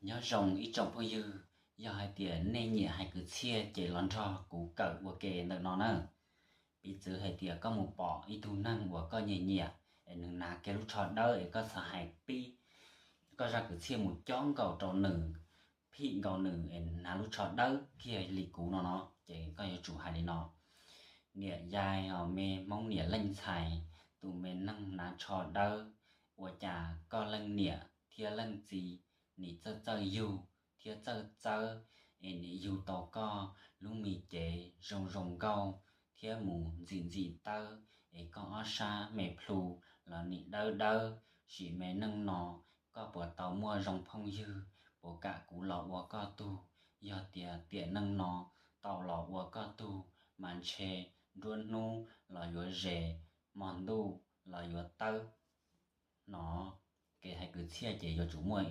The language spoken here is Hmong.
Nyob zoo ib tsoom phooj ywg, yog hais tias nej nyiam hais kwv txhiaj ces los nrog kuv kawm ua ke ntawm no na. Piv txwv hais tias koj mus pom ib tug neeg uas koj nyiam nyiam es nws hnav kiag lub tsho dawb es koj xav hais pib koj zaj kwv txhiaj mus cob nkaus rau nws, phim nkaus nws es hnav lub tsho dawb kiag li kuv no no, ces koj yuav tsum hais li no: Niam yai, me Hmoob niam leej ntxhais, tus me neeg hnav tsho dawb, ua cas koj leej niam thiab leej txiv nim txawj txawj yug thiab txawj txawb es nim yug tau koj lub me cev zoo zoo nkauj thiab mus ntxim ntxim tawb es koj ob sab me plhu los nim dawb dawb. Sim me neej no koj puas tau muaj zoo phooj ywg, puas kam kuv los ua koj tug? Yog tias tiam neej no tau los ua koj tug mas ntshe nruab hnub los yuav zes, hmo ntuj los yuav tawb no. Kev hais kwv txhiaj ces yuav tsum muaj